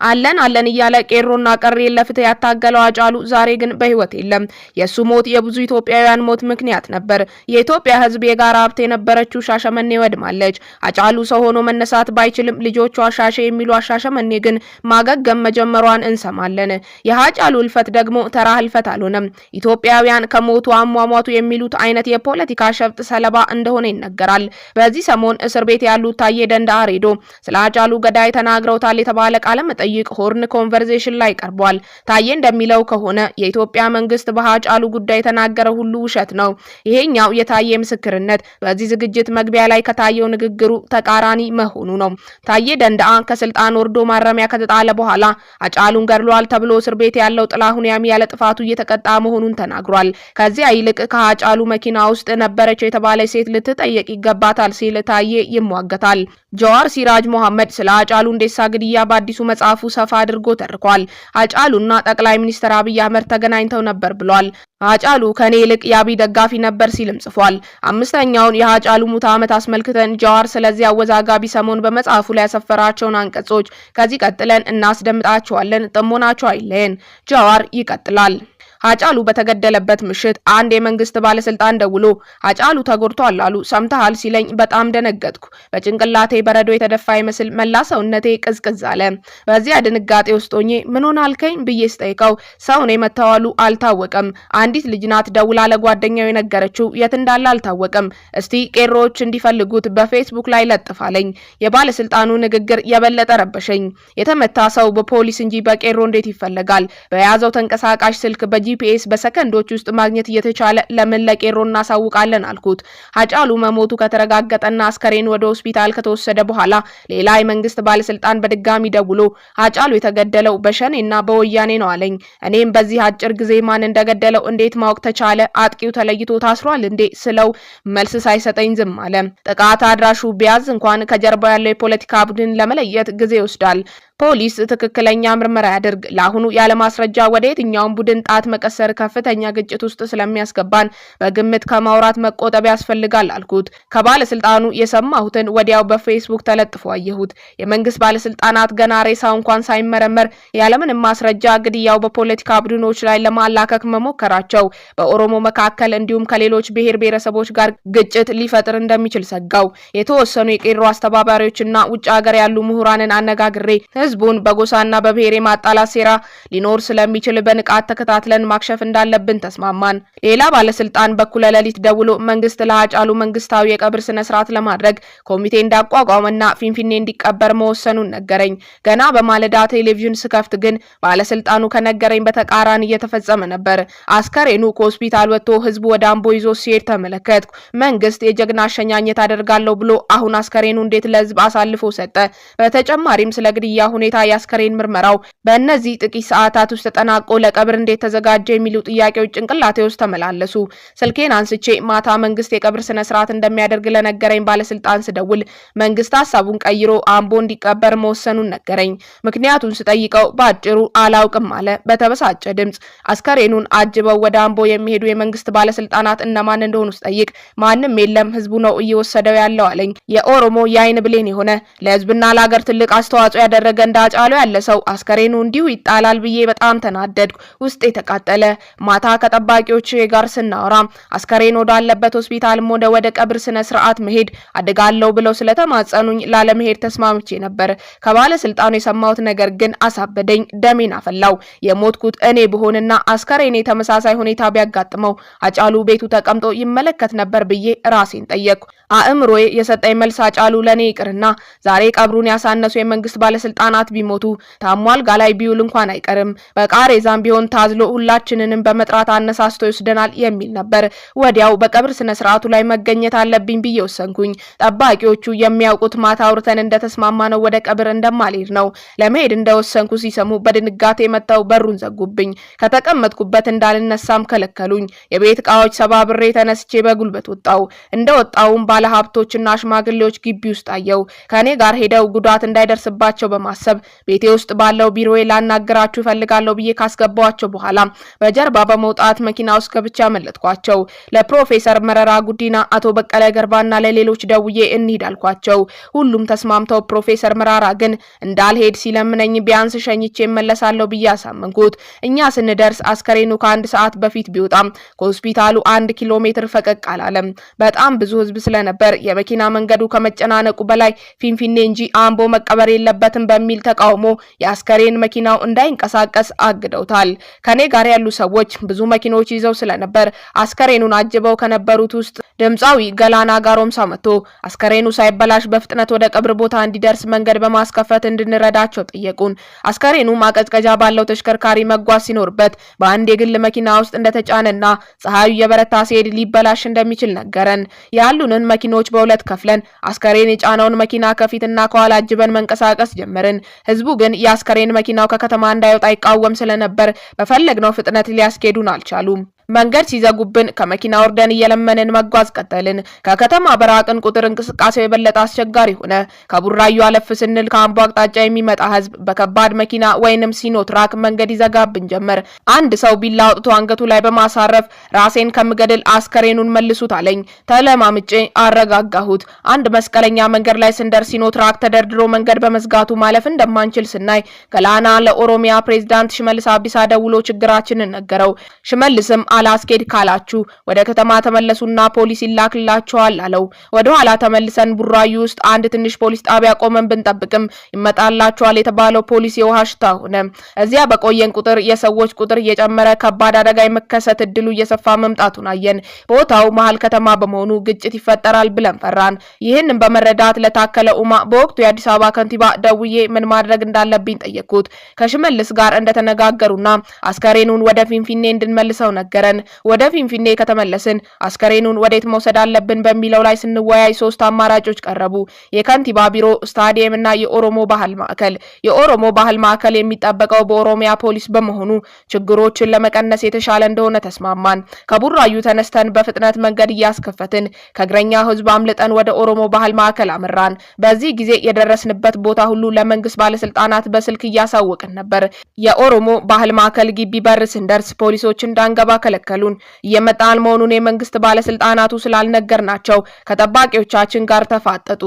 አለን አለን እያለ ቄሮና ቀሬን ለፍትህ ያታገለው ሃጫሉ ዛሬ ግን በህይወት የለም። የእሱ ሞት የብዙ ኢትዮጵያውያን ሞት ምክንያት ነበር። የኢትዮጵያ ሕዝብ የጋራ ሀብት የነበረችው ሻሸመኔ ወድማለች። ሃጫሉ ሰው ሆኖ መነሳት ባይችልም ልጆቿ ሻሼ የሚሉ ሻሸመኔ ግን ማገገም መጀመሯን እንሰማለን። የሃጫሉ ህልፈት ደግሞ ተራ ህልፈት አልሆነም። ኢትዮጵያውያን ከሞቱ አሟሟቱ የሚሉት አይነት የፖለቲካ ሸፍጥ ሰለባ እንደሆነ ይነገራል። በዚህ ሰሞን እስር ቤት ያሉት ታዬ ደንደአ አሬዶ ስለ ሃጫሉ ገዳይ ተናግረውታል የተባለ ቃለ መጠይቅ Horn Conversation ላይ ቀርቧል። ታዬ እንደሚለው ከሆነ የኢትዮጵያ መንግስት በሃጫሉ ጉዳይ የተናገረው ሁሉ ውሸት ነው። ይሄኛው የታዬ ምስክርነት በዚህ ዝግጅት መግቢያ ላይ ከታየው ንግግሩ ተቃራኒ መሆኑ ነው። ታዬ ደንደአ ከስልጣን ወርዶ ማረሚያ ከተጣለ በኋላ ሃጫሉን ገድሏል ተብሎ እስር ቤት ያለው ጥላሁን ያሚ ያለ ጥፋቱ እየተቀጣ መሆኑን ተናግሯል። ከዚያ ይልቅ ከሃጫሉ መኪና ውስጥ ነበረች የተባለች ሴት ልትጠየቅ ይገባታል ሲል ታዬ ይሟገታል። ጀዋር ሲራጅ መሐመድ ስለ ሃጫሉ ሁንዴሳ ግድያ በአዲሱ መጽሐፉ ሰፋ አድርጎ ተርኳል። ሃጫሉና ጠቅላይ ሚኒስትር አብይ አህመድ ተገናኝተው ነበር ብሏል። ሃጫሉ ከኔ ይልቅ የአብይ ደጋፊ ነበር ሲልም ጽፏል። 5ኛውን የሃጫሉ ሙት ዓመት አስመልክተን ጀዋር ስለዚህ አወዛጋቢ ሰሞን በመጽሐፉ ላይ ያሰፈራቸውን አንቀጾች ከዚህ ቀጥለን እናስደምጣቸዋለን። ጥሞናቸው አይለየን። ጀዋር ይቀጥላል። ሃጫሉ በተገደለበት ምሽት አንድ የመንግስት ባለስልጣን ደውሎ ሃጫሉ ተጎድቷል አሉ ሰምተሃል ሲለኝ በጣም ደነገጥኩ። በጭንቅላቴ በረዶ የተደፋ ይመስል መላ ሰውነቴ ቅዝቅዝ አለ። በዚያ ድንጋጤ ውስጥ ሆኜ ምን ሆነ አልከኝ ብዬ ስጠይቀው ሰው ነው የመታው አሉ አልታወቀም። አንዲት ልጅ ናት ደውላ ለጓደኛው የነገረችው፣ የት እንዳለ አልታወቀም። እስቲ ቄሮዎች እንዲፈልጉት በፌስቡክ ላይ ለጥፋለኝ። የባለስልጣኑ ንግግር የበለጠ ረበሸኝ። የተመታ ሰው በፖሊስ እንጂ በቄሮ እንዴት ይፈለጋል? በያዘው ተንቀሳቃሽ ስልክ በ GPS በሰከንዶች ውስጥ ማግኘት እየተቻለ ለምን ለቄሮ እናሳውቃለን አልኩት። ሃጫሉ መሞቱ ከተረጋገጠና አስከሬን ወደ ሆስፒታል ከተወሰደ በኋላ ሌላ የመንግስት ባለስልጣን በድጋሚ ደውሎ ሃጫሉ የተገደለው በሸኔና በወያኔ ነው አለኝ። እኔም በዚህ አጭር ጊዜ ማን እንደገደለው እንዴት ማወቅ ተቻለ? አጥቂው ተለይቶ ታስሯል እንዴ ስለው መልስ ሳይሰጠኝ ዝም አለ። ጥቃት አድራሹ ቢያዝ እንኳን ከጀርባው ያለው የፖለቲካ ቡድን ለመለየት ጊዜ ይወስዳል። ፖሊስ ትክክለኛ ምርመራ ያድርግ። ለአሁኑ ያለማስረጃ ወደ የትኛውም ቡድን ጣት መቀሰር ከፍተኛ ግጭት ውስጥ ስለሚያስገባን በግምት ከማውራት መቆጠብ ያስፈልጋል አልኩት። ከባለስልጣኑ የሰማሁትን ወዲያው በፌስቡክ ተለጥፎ አየሁት። የመንግስት ባለስልጣናት ገና ሬሳው እንኳን ሳይመረመር ያለምንም ማስረጃ ግድያው በፖለቲካ ቡድኖች ላይ ለማላከክ መሞከራቸው በኦሮሞ መካከል እንዲሁም ከሌሎች ብሔር ብሔረሰቦች ጋር ግጭት ሊፈጥር እንደሚችል ሰጋው። የተወሰኑ የቄሮ አስተባባሪዎችና ውጭ ሀገር ያሉ ምሁራንን አነጋግሬ ህዝቡን በጎሳና በብሔር የማጣላት ሴራ ሊኖር ስለሚችል በንቃት ተከታትለን ማክሸፍ እንዳለብን ተስማማን። ሌላ ባለስልጣን በኩለ ሌሊት ደውሎ መንግስት ለሃጫሉ መንግስታዊ የቀብር ስነ ስርዓት ለማድረግ ኮሚቴ እንዳቋቋመና ፊንፊኔ እንዲቀበር መወሰኑን ነገረኝ። ገና በማለዳ ቴሌቪዥን ስከፍት ግን ባለስልጣኑ ከነገረኝ በተቃራኒ እየተፈጸመ ነበር። አስከሬኑ ከሆስፒታል ወጥቶ ህዝቡ ወደ አምቦ ይዞ ሲሄድ ተመለከትኩ። መንግስት የጀግና አሸኛኘት አደርጋለሁ ብሎ አሁን አስከሬኑ እንዴት ለህዝብ አሳልፎ ሰጠ? በተጨማሪም ስለ ግድያ ሁኔታ የአስከሬን ምርመራው በእነዚህ ጥቂት ሰዓታት ውስጥ ተጠናቆ ለቀብር እንዴት ተዘጋጀ የሚሉ ጥያቄዎች ጭንቅላቴ ውስጥ ተመላለሱ። ስልኬን አንስቼ ማታ መንግስት የቀብር ስነ ስርዓት እንደሚያደርግ ለነገረኝ ባለስልጣን ስደውል መንግስት ሀሳቡን ቀይሮ አምቦ እንዲቀበር መወሰኑን ነገረኝ። ምክንያቱን ስጠይቀው በአጭሩ አላውቅም አለ በተበሳጨ ድምጽ። አስከሬኑን አጅበው ወደ አምቦ የሚሄዱ የመንግስት ባለስልጣናት እነማን እንደሆኑ ስጠይቅ ማንም የለም፣ ህዝቡ ነው እየወሰደው ያለው አለኝ። የኦሮሞ የአይን ብሌን የሆነ ለህዝብና ለሀገር ትልቅ አስተዋጽኦ ያደረገ እንደ ሃጫሉ ያለ ሰው አስከሬኑ እንዲሁ ይጣላል ብዬ በጣም ተናደድኩ። ውስጤ ተቃጠለ። ማታ ከጠባቂዎች ጋር ስናወራ አስከሬን ወዳለበት ሆስፒታልም ሆነ ወደ ቀብር ስነ ስርዓት መሄድ አደጋለሁ ብለው ስለተማጸኑኝ ላለመሄድ ተስማምቼ ነበር። ከባለስልጣኑ የሰማሁት ነገር ግን አሳበደኝ፣ ደሜን አፈላው። የሞትኩት እኔ ብሆንና አስከሬኔ ተመሳሳይ ሁኔታ ቢያጋጥመው ሃጫሉ ቤቱ ተቀምጦ ይመለከት ነበር ብዬ ራሴን ጠየቅኩ። አእምሮዬ የሰጠኝ መልስ ሃጫሉ ለኔ ይቅርና ዛሬ ቀብሩን ያሳነሱ የመንግስት ባለስልጣናት ቢሞቱ ታሞ አልጋ ላይ ቢውል እንኳን አይቀርም፣ በቃሬዛም ቢሆን ታዝሎ ሁላችንንም በመጥራት አነሳስቶ ይወስደናል የሚል ነበር። ወዲያው በቀብር ስነ ስርዓቱ ላይ መገኘት አለብኝ ብዬ ወሰንኩኝ። ጠባቂዎቹ የሚያውቁት ማታ አውርተን እንደተስማማ ነው ወደ ቀብር እንደማልሄድ ነው። ለመሄድ እንደወሰንኩ ሲሰሙ በድንጋጤ መጥተው በሩን ዘጉብኝ። ከተቀመጥኩበት እንዳልነሳም ከለከሉኝ። የቤት እቃዎች ሰባብሬ ተነስቼ በጉልበት ወጣው። እንደወጣውም ባለሀብቶችና ሽማግሌዎች ግቢ ውስጥ አየው። ከኔ ጋር ሄደው ጉዳት እንዳይደርስባቸው በማሰብ በማሰብ ቤቴ ውስጥ ባለው ቢሮዬ ላናገራችሁ እፈልጋለሁ ብዬ ካስገባኋቸው በኋላ በጀርባ በመውጣት መኪና ውስጥ ገብቼ አመለጥኳቸው። ለፕሮፌሰር መረራ ጉዲና፣ አቶ በቀለ ገርባና ለሌሎች ደውዬ እንሂድ አልኳቸው። ሁሉም ተስማምተው ፕሮፌሰር መረራ ግን እንዳልሄድ ሲለምነኝ ቢያንስ ሸኝቼ እመለሳለሁ ብዬ አሳመንኩት። እኛ ስንደርስ አስከሬኑ ከ1 ሰዓት በፊት ቢወጣም ከሆስፒታሉ 1 ኪሎ ሜትር ፈቀቅ አላለም። በጣም ብዙ ህዝብ ስለነበር የመኪና መንገዱ ከመጨናነቁ በላይ ፊንፊኔ እንጂ አምቦ መቀበር የለበትም በሚል ተቃውሞ የአስከሬን መኪናው እንዳይንቀሳቀስ አግደውታል። ከኔ ጋር ያሉ ሰዎች ብዙ መኪኖች ይዘው ስለነበር አስከሬኑን አጅበው ከነበሩት ውስጥ ድምፃዊ ገላና ጋሮምሳ መጥቶ አስከሬኑ ሳይበላሽ በፍጥነት ወደ ቀብር ቦታ እንዲደርስ መንገድ በማስከፈት እንድንረዳቸው ጠየቁን። አስከሬኑ ማቀዝቀዣ ባለው ተሽከርካሪ መጓዝ ሲኖርበት በአንድ የግል መኪና ውስጥ እንደተጫነና ፀሐዩ እየበረታ ሲሄድ ሊበላሽ እንደሚችል ነገረን። ያሉንን መኪኖች በሁለት ከፍለን አስከሬን የጫነውን መኪና ከፊትና ከኋላ አጅበን መንቀሳቀስ ጀመርን። ህዝቡ ግን የአስከሬን መኪናው ከከተማ እንዳይወጣ ይቃወም ስለነበር በፈለግነው ፍጥነት ሊያስኬዱን አልቻሉም። መንገድ ሲዘጉብን ከመኪና ወርደን እየለመንን መጓዝ ቀጠልን። ከከተማ በራቅን ቁጥር እንቅስቃሴው የበለጠ አስቸጋሪ ሆነ። ከቡራዩ አለፍ ስንል ከአምቦ አቅጣጫ የሚመጣ ህዝብ በከባድ መኪና ወይንም ሲኖትራክ መንገድ ይዘጋብን ጀመር። አንድ ሰው ቢላ አውጥቶ አንገቱ ላይ በማሳረፍ "ራሴን ከምገድል አስከሬኑን መልሱት" አለኝ። ተለማምጬ አረጋጋሁት። አንድ መስቀለኛ መንገድ ላይ ስንደርስ ሲኖትራክ ተደርድሮ መንገድ በመዝጋቱ ማለፍ እንደማንችል ስናይ ገላና ለኦሮሚያ ፕሬዝዳንት ሽመልስ አብዲሳ ደውሎ ችግራችንን ነገረው። ሽመልስም "አላስኬድ ካላችሁ ወደ ከተማ ተመለሱና ፖሊስ ይላክላችኋል" አለው። ወደ ኋላ ተመልሰን ቡራዩ ውስጥ አንድ ትንሽ ፖሊስ ጣቢያ ቆመን ብንጠብቅም ይመጣላችኋል የተባለው ፖሊስ የውሃ ሽታ ሆነ። እዚያ በቆየን ቁጥር የሰዎች ቁጥር እየጨመረ ከባድ አደጋ የመከሰት እድሉ እየሰፋ መምጣቱን አየን። ቦታው መሀል ከተማ በመሆኑ ግጭት ይፈጠራል ብለን ፈራን። ይህንን በመረዳት ለታከለ ኡማ፣ በወቅቱ የአዲስ አበባ ከንቲባ፣ ደውዬ ምን ማድረግ እንዳለብኝ ጠየቅኩት። ከሽመልስ ጋር እንደተነጋገሩና አስከሬኑን ወደ ፊንፊኔ እንድንመልሰው ነገረን። ወደ ፊንፊኔ ከተመለስን አስከሬኑን ወዴት መውሰድ አለብን በሚለው ላይ ስንወያይ ሶስት አማራጮች ቀረቡ። የከንቲባ ቢሮ፣ ስታዲየም እና የኦሮሞ ባህል ማዕከል። የኦሮሞ ባህል ማዕከል የሚጠበቀው በኦሮሚያ ፖሊስ በመሆኑ ችግሮችን ለመቀነስ የተሻለ እንደሆነ ተስማማን። ከቡራዩ ተነስተን በፍጥነት መንገድ እያስከፈትን ከእግረኛ ሕዝብ አምልጠን ወደ ኦሮሞ ባህል ማዕከል አመራን። በዚህ ጊዜ የደረስንበት ቦታ ሁሉ ለመንግስት ባለስልጣናት በስልክ እያሳወቅን ነበር። የኦሮሞ ባህል ማዕከል ግቢ በር ስንደርስ ፖሊሶች እንዳንገባ ከለከሉን። እየመጣን መሆኑን የመንግስት ባለስልጣናቱ ስላልነገርናቸው ከጠባቂዎቻችን ጋር ተፋጠጡ።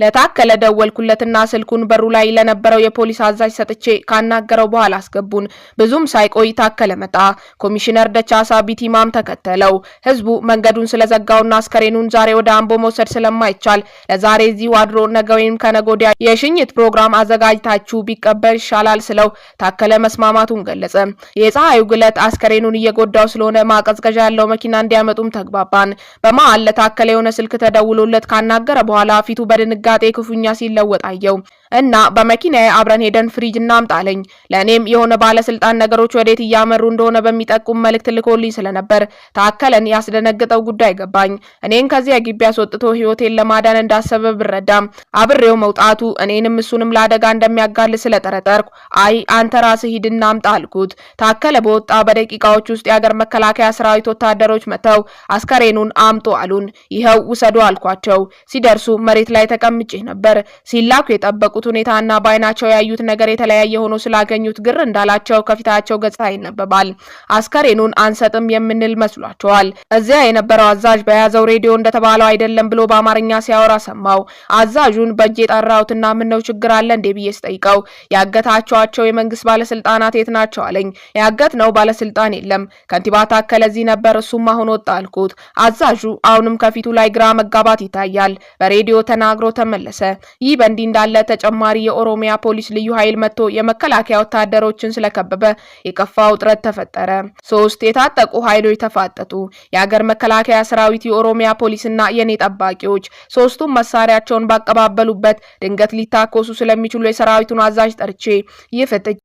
ለታከለ ደወልኩለትና ስልኩን በሩ ላይ ለነበረው የፖሊስ አዛዥ ሰጥቼ ካናገረው በኋላ አስገቡን። ብዙም ሳይቆይ ታከለ መጣ። ኮሚሽነር ደቻሳ ቢቲማም ተከተለው። ህዝቡ መንገዱን ስለዘጋውና አስከሬኑን ዛሬ ወደ አምቦ መውሰድ ስለማይቻል ለዛሬ እዚሁ አድሮ ነገ ወይም ከነገ ወዲያ የሽኝት ፕሮግራም አዘጋጅታችሁ ቢቀበር ይሻላል ስለው ታከለ መስማማቱን ገለጸ። የፀሐዩ ግለት አስከሬኑን እየጎዳው ስለሆነ ማቀዝቀዣ ያለው መኪና እንዲያመጡም ተግባባን። በመሀል ለታከለ የሆነ ስልክ ተደውሎለት ካናገረ በኋላ ፊቱ በድንጋጤ ክፉኛ ሲለወጥ አየው እና በመኪናዬ አብረን ሄደን ፍሪጅ እናምጣ አለኝ። ለእኔም የሆነ ባለስልጣን ነገሮች ወዴት እያመሩ እንደሆነ በሚጠቁም መልእክት ልኮልኝ ስለነበር ታከለን ያስደነገጠው ጉዳይ ገባኝ። እኔን ከዚያ ግቢ አስወጥቶ ህይወቴን ለማዳን እንዳሰበ ብረዳም አብሬው መውጣቱ እኔንም እሱንም ለአደጋ እንደሚያጋልጥ ስለጠረጠርኩ "አይ፣ አንተ ራስህ ሂድና አምጣ" አልኩት። ታከለ በወጣ በደቂቃዎች ውስጥ የአገር መከላከያ ሰራዊት ወታደሮች መጥተው አስከሬኑን አምጡ አሉን። "ይኸው ውሰዱ" አልኳቸው። ሲደርሱ መሬት ላይ ተቀምጬ ነበር። ሲላኩ የጠበቁት ሁኔታና በአይናቸው ያዩት ነገር የተለያየ ሆኖ ስላገኙት ግር እንዳላቸው ከፊታቸው ገጽታ ይነበባል። አስከሬኑን አንሰጥም የምንል መስሏቸዋል። እዚያ የነበረው አዛዥ በያዘው ሬዲዮ እንደተባለው አይደለም ብሎ በአማርኛ ሲያወራ ሰማው። አዛዡን በእጅ የጠራሁትና "ምነው፣ ችግር አለ እንዴ?" ብዬ ስጠይቀው "ያገታችኋቸው የመንግስት ባለስልጣናት የት ናቸው?" አለኝ። "ያገትነው ባለስልጣን የለም። ከንቲባ ታከለ እዚህ ነበር፣ እሱም አሁን ወጣ" አልኩት። አዛዡ አሁንም ከፊቱ ላይ ግራ መጋባት ይታያል። በሬዲዮ ተናግሮ ተመለሰ። ይህ በእንዲህ እንዳለ ተጨማሪ የኦሮሚያ ፖሊስ ልዩ ኃይል መጥቶ የመከላከያ ወታደሮችን ስለከበበ የከፋ ውጥረት ተፈጠረ። ሶስት የታጠቁ ኃይሎች ተፋጠጡ። የሀገር መከላከያ ሰራዊት፣ የኦሮሚያ ፖሊስና የኔ ጠባቂዎች። ሶስቱም መሳሪያቸውን ባቀባበሉበት ድንገት ሊታኮሱ ስለሚችሉ የሰራዊቱን አዛዥ ጠርቼ ይህ ፍጥጫ